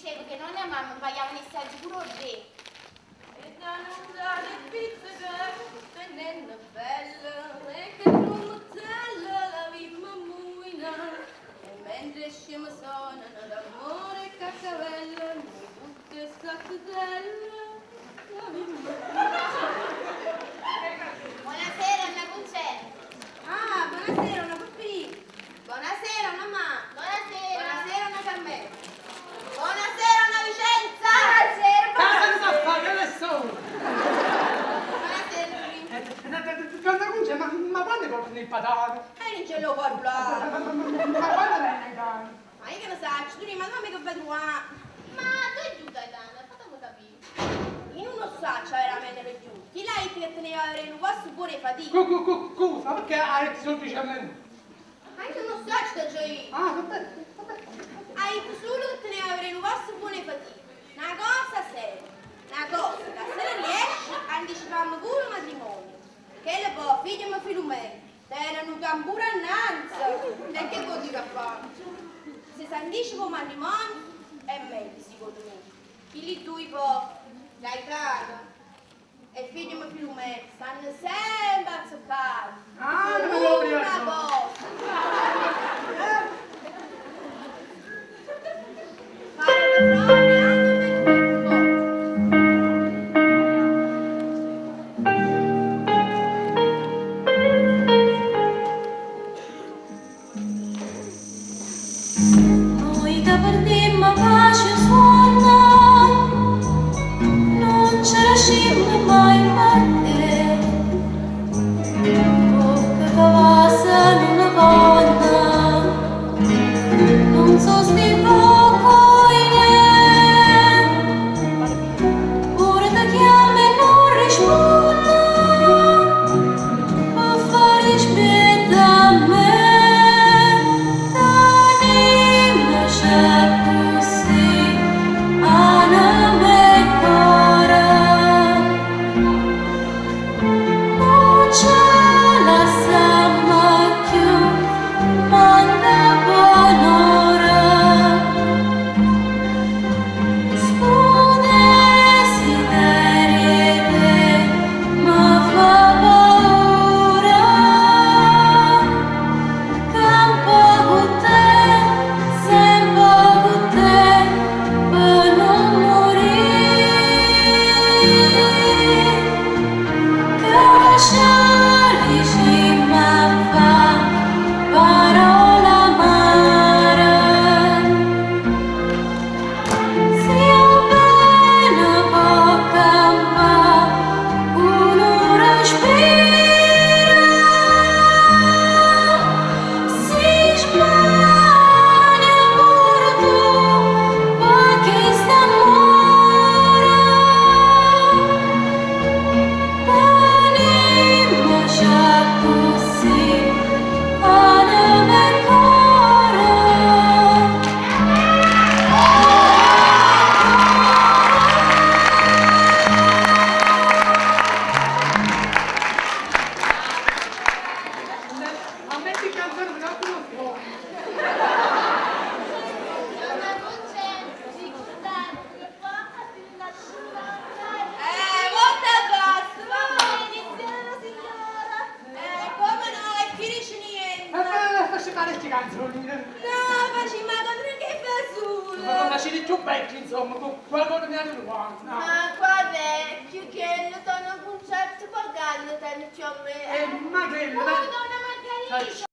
Dicevo che nonna e mamma 'mpagliavano 'e segge pure 'o rre. E da nun dare pizzeche, tenendo bella, e che trummutella l'avimmo ammuina. E mentre scemo sonano d'amore e caccavella, noi tutte scaccatelle l'avimmo Buonasera, 'onna Cuncè. Ah, buonasera, 'onna Peppì. Buonasera, 'onna Mà. Buonasera. Buonasera, 'onna Carmè. Buonasera, 'onna Vicenza. Buonasera, Casa da fare, che ne so? Buonasera, Lurì. 'Onna Cuncè, ma quando portano il patane? E non ce lo parlare. Ma quando viene Gaetano? Ma io che ne saccio, tu ma non mica fai trovare. Ma dove è giù Gaetano? Fatemi capire. Io non lo saccio veramente per giù. Chi l'ha detto che teneva avere un posto buono e fatica? Cosa? Perché hai detto semplicemente? Ma io non lo saccio da giù. Ah, vabbè, vabbè. Hai detto solo che teneva avere un posto buono e fatica. Una cosa seria, una cosa che se ne riesce anticipiamo pure il matrimonio. Che le può, figlio mio Filomena, tiene un tamburo innanzi. E che vuol dire a fare? Se si anticipa il matrimonio è meglio secondo me. Chi due poi, Gaetano e figlio mio Filomena, stanno sempre azzeccati. Ah, non me lo Una piace. cosa. Fare proprio anche per tutto. Noi che perdemmo pace suona, non ce lasciamo mai parte. Bocca che passa una volta, non so sti poco in Ora ti chiamo e non rispondo, per fare rispetto a me, t'anima c'è così, anima e cuore. Non ce la siamo più, manda buon'ora. Sto desiderio te mi fa paura. Campo con te, sempre con te, per non morire. Che ci ma fa parola amara. Se appena può campare, uno respira. Si smania pure tu, perché sta amore. T'anima così, anima e cuore. A me ti canzone un attimo un po'. 'Onna Cuncè, ci che fa Volta basta, va. Benedizione signora. Come no, e chi dice niente? Facci fare queste canzoni. No, facci ma che fa solo. Ma facci di più vecchi, insomma, con qualcosa di anni 90. No. Ma qua vecchio che non sono un concetto pagando tanto a me. Ma che... Oh, donna Margherita!